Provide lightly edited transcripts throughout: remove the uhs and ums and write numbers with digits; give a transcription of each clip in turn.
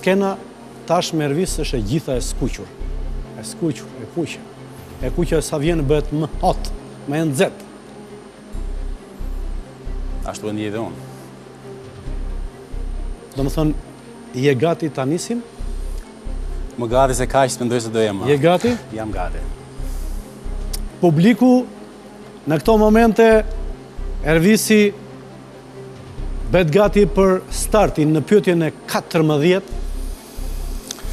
Skena tashmë Ervis është e gjitha e skuqur. E skuqur, e kuqe. E kuqe sa vjen bëhet më hot, më e nxehtë. Ashtu e ndjej dhe unë. Domethënë, je gati ta nisim? Më gati se kaq, s'mendoj se do jem. Je gati? Jam gati. Publiku në këto momente Ervisi bëhet gati për startin në pyetjen e 14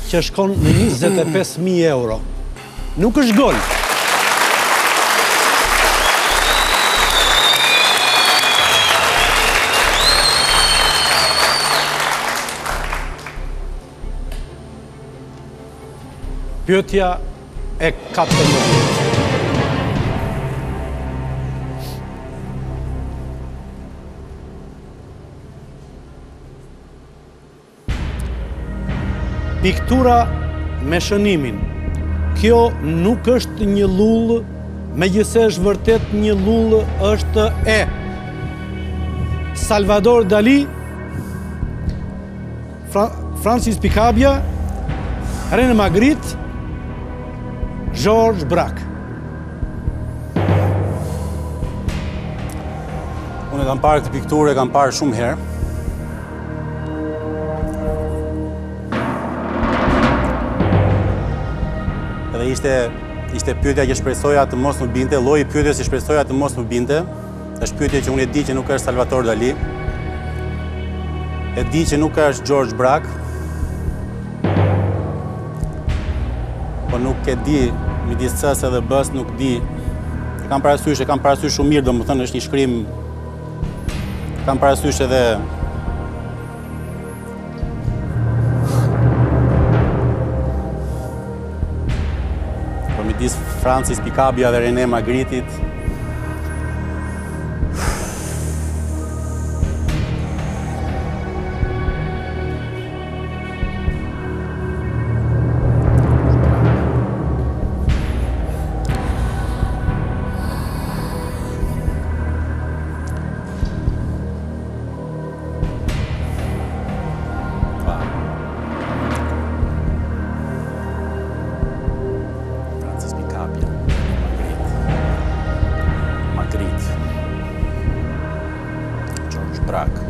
që shkon në 25.000 euro. Nuk është gol. Pyetja e 14. Piktura me shënimin. Kjo nuk është një llullë, megjithëse është vërtet një llullë është e Salvador Dali, Fra Francis Picabia, René Magritte, Georges Braque. Unë e kam parë këtë pikturë, e kam parë shumë herë. Edhe ishte ishte pyetja që shpresoja të mos më binte, lloji i pyetjes që shpresoja të mos më binte. Është pyetje që unë e di që nuk është Salvador Dali. E di që nuk është George Braque. Po nuk e di midis C-së edhe B-së nuk di. E kam parasysh, e kam parasysh shumë mirë, domethënë është një shkrim. Kam parasysh edhe Po midis Francis Picabia dhe René Magritte-it. Francis Picabia, Magritte, Magritte, George Braque.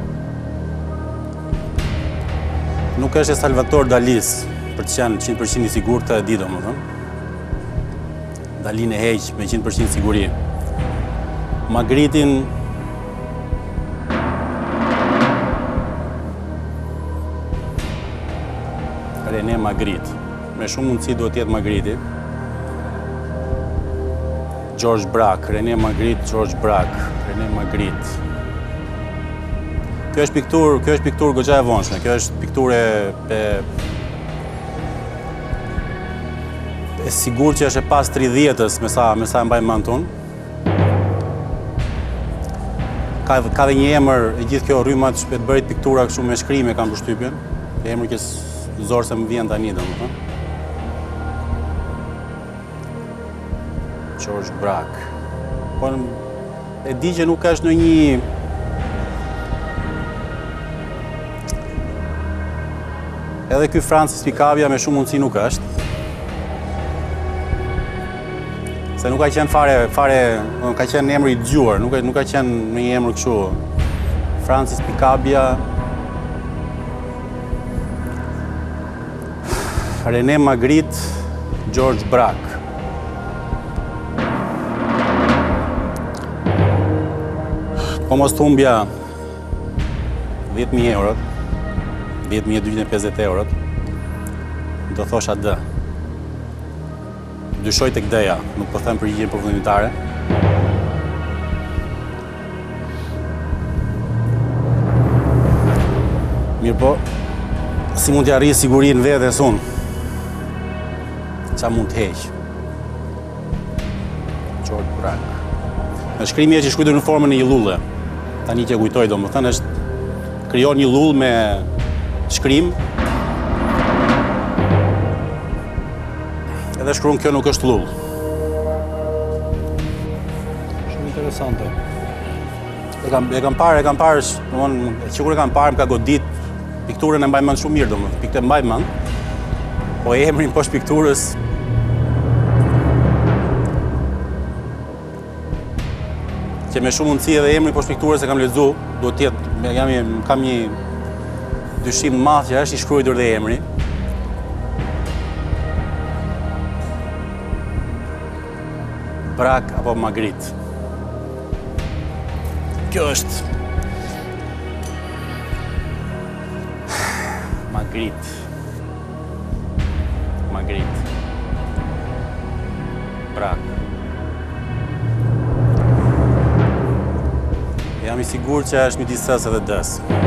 Nuk është e Salvador Dalis, për të qenë 100% i sigurt e di domethënë. Dalin e heq me 100% siguri. Magritin René Magritte. Me shumë mundësi duhet të jetë Magritti. George Braque, René Magritte, George Braque, René Magritte. Kjo është pikturë, kjo është pikturë goxha e vonshme. Kjo është pikturë e e sigurt që është e pas 30-ës, me sa me sa e mbaj mend unë. Ka ka dhe një emër, e gjithë kjo rryma e të bërit piktura kështu me shkrime kam përshtypjen. Një emër që zor se më vjen tani domethënë. George Braque. Po e di që nuk është ndonjë Edhe ky Francis Picabia me shumë mundësi nuk është. Se nuk ka qenë fare, fare, ka qenë emër i dëgjuar, nuk, nuk ka qenë një emër kështu. Francis Picabia, René Magritte, George Braque. Po mos të humbja 10.000 eurot, 10.250 eurot, do thosha D. Dyshoj tek D-ja, nuk po them përgjigjen përfundimtare. Mirëpo, si mund t'ia rris sigurinë vetes unë? Ça mund të heq? George Braque. Në shkrimi është i shkruar në formën e një llulle. Tani që e kujtoj, domethënë është krijon një llullë me shkrim. Edhe shkruan kjo nuk është llullë. Shumë interesante. E kam e kam parë, e kam parë, domethënë që kur e kam parë më ka godit. Pikturën e mbaj mend shumë mirë, domethënë, pikturën e mbaj mend. Po emrin poshtë pikturës që me shumë mundësi edhe emrin poshtë pikturës e kam lexu, duhet të jetë, me jam një, kam një dyshim të madh që është i shkruar dhe emri. Brak apo Magrit. Kjo është Magrit. Magrit. Brak. Jam i sigurt që është midis C-së edhe D-së.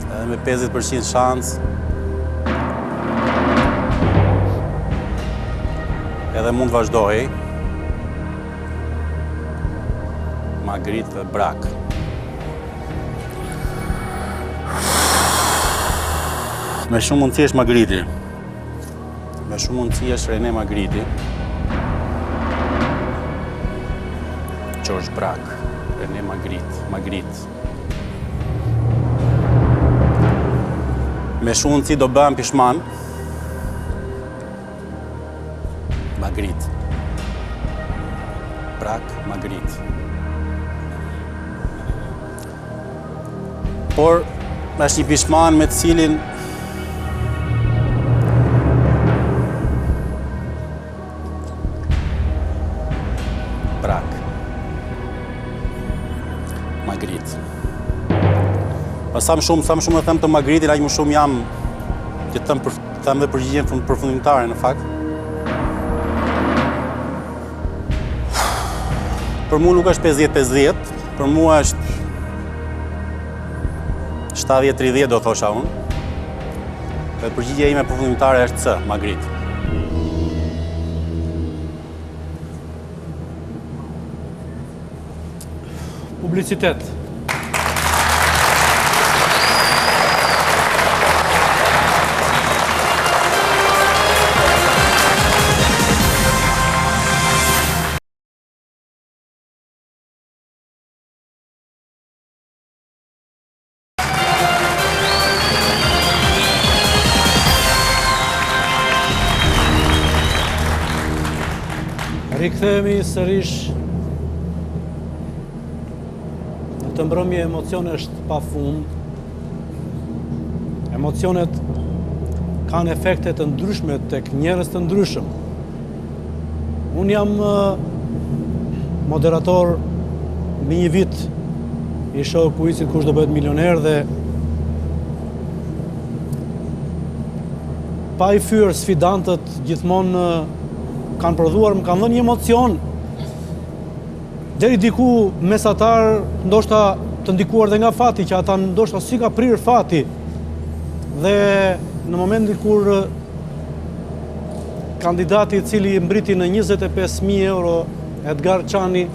Edhe me 50% shans. Edhe mund të vazhdoj. Magrit dhe Brak. Me shumë mundësi është Magriti. Me shumë mundësi është Rene Magriti. George Brak, Rene Magrit, Magrit. Me shumë mundësi do bëhem pishman. Magrit. Brak, Magrit. Por, është një pishman me të cilin Brak. Magrit. Pa sa më shumë, sa më shumë e them të Magritin, aq më shumë jam që të them për Të them dhe përgjigjen përfundimtare në fakt. Për mua nuk është 50-50, për mua është 70-30 do thosha unë. Dhe përgjigja ime përfundimtare është C, Magrit. Publicitet. Rikthehemi sërish në këtë mbrëmje emocionesh pa fund. Emocionet kanë efekte të ndryshme tek njerëz të ndryshëm. Unë jam moderator mbi një vit i show kuizit kush do bëhet milioner dhe pa i fyer sfidantët gjithmonë kanë prodhuar, më kanë dhënë një emocion deri diku mesatar, ndoshta të ndikuar dhe nga fati, që ata ndoshta s'i ka prirë fati. Dhe në momentin kur Kandidati i cili mbriti në 25.000 euro, Edgar Çani,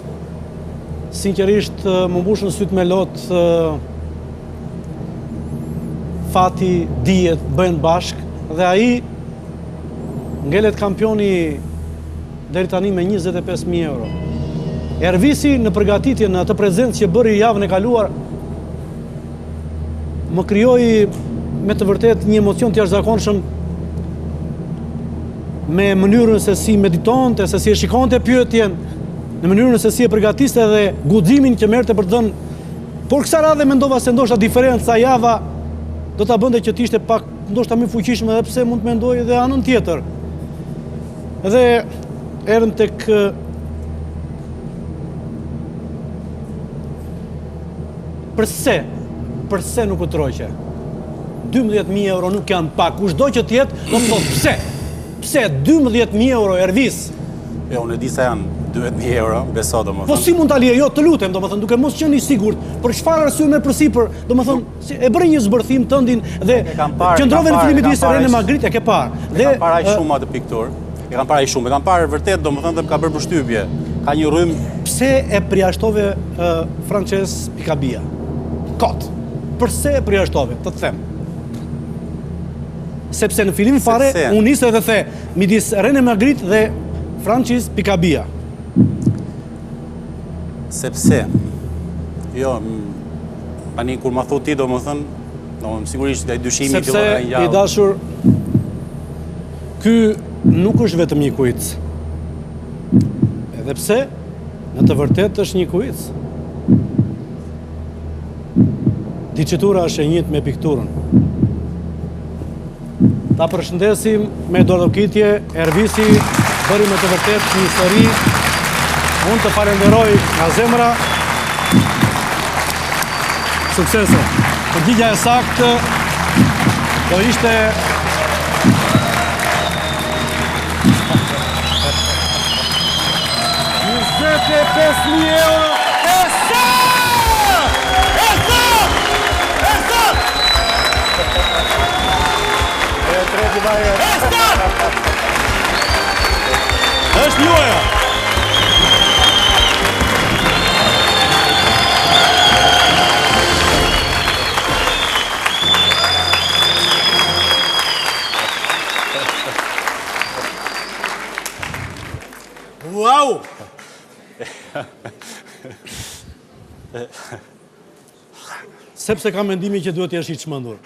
sinqerisht m'u mbushën sytë me lot, fati, dijet, bëhen bashkë, dhe ai ngelet kampioni deri tani me 25.000 euro. Ervisi në përgatitje në atë prezencë që bëri javën e kaluar, Më krijoi me të vërtetë një emocion të jashtëzakonshëm me mënyrën se si meditonte, se si e shikonte pyetjen, në mënyrën se si e përgatiste dhe guximin që merrte për të dhënë. Por kësaj radhe mendova se ndoshta diferenca java do ta bënte që të ishte pak ndoshta më i fuqishëm edhe pse mund të mendoj edhe anën tjetër. Dhe erdhëm tek Përse? Përse nuk u tërhoqe? 12.000 euro nuk janë pak. Kushdo që të jetë, do të thotë pse? Pse 12.000 euro Ervis? Jo, unë e di sa janë 12.000 euro, beso domethënë. Po si mund ta lije? Jo, të lutem, domethënë, duke mos qenë i sigurt, për çfarë arsye merr përsipër, domethënë, si, e bëre një zbërthim tëndin dhe qëndrove në fillim midis Rene Magritte e ke parë. Dhe e kam parë aq shumë atë pikturë. E kam parë aq shumë, e kam parë vërtet, domethënë dhe më ka bërë përshtypje. Ka një rrymë... Pse e përjashtove uh, Frances Picabia? Kot. Përse e përjashtove, të të them? Sepse në fillim fare, u nise dhe the, midis Rene Magritte dhe Francis Picabia. Sepse, jo, tani kur ma thu ti, domethënë... Domethënë sigurisht ai dyshimi fillon të ngjallë. Sepse i dashur ky nuk është vetëm një kuic. Edhe pse në të vërtetë është një kuic. Diçitura është e njëjtë me pikturën. Ta përshëndesim me duartrokitje, Ervisi bëri me të vërtetë një histori. Unë të falenderoj nga zemra. Suksese. Përgjigja e saktë do ishte 25.000 euro. E sa! E sa! E sa! E treti vaje. E sa! Është juaja. Wow! Sepse kam mendimin që duhet të jesh i çmendur.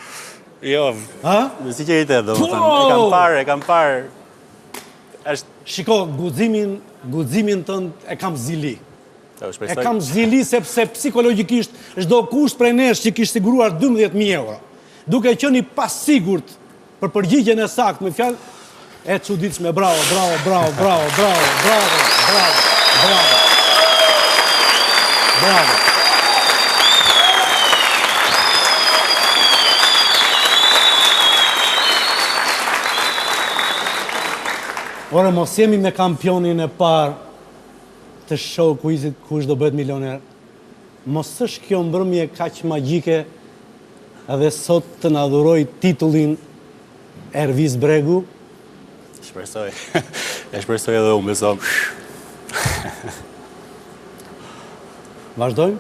Jo, ha? Me sinqeritet, domethënë. E kam parë, e kam parë. Është Shiko, guximin, guximin tënd e kam zili. E kam zili sepse psikologjikisht çdokush prej nesh që kish siguruar 12.000 euro, duke qenë i pasigurt për përgjigjen e saktë me fjalë e çuditshme, bravo, bravo, bravo, bravo, bravo, bravo, bravo, bravo. Bravo. Ore, mos jemi me kampionin e parë të show quizit kush do bëhet milioner. Mos është kjo mbrëmje kaq magjike dhe sot të na dhurojë titullin Ervis Bregu? Shpresoj. E shpresoj edhe unë, beso. Vazhdojmë?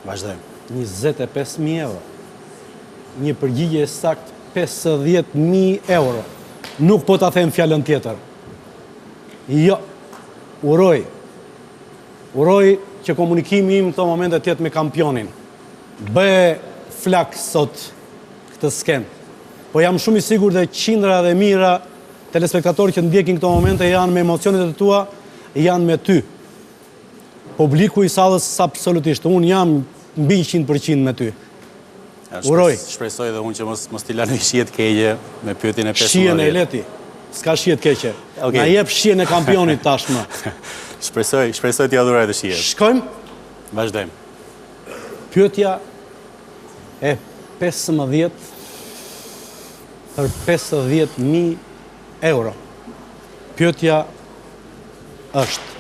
Vazhdojmë. 25.000 euro. Një përgjigje e saktë 50.000 euro. Nuk po ta them fjalën tjetër. Jo. Uroj. Uroj që komunikimi im në këto momente të jetë me kampionin. Bëje flakë sot këtë skenë. Po jam shumë i sigurt dhe qindra dhe mijëra telespektatorë që ndjekin këto momente janë me emocionet e tua, janë me ty. Publiku i sallës absolutisht, unë jam mbi 100% me ty. Uroj. Shpresoj dhe unë që mos mos t'i la një shije të keqe me pyetjen e 15. Shijen e leti. S'ka shije të keqe. Okay. Na jep shijen e kampionit tashmë. shpresoj, shpresoj t'ia dhuroj atë shije. Shkojmë? Vazhdojmë. Pyetja e 15 për 50.000 euro. Pyetja është.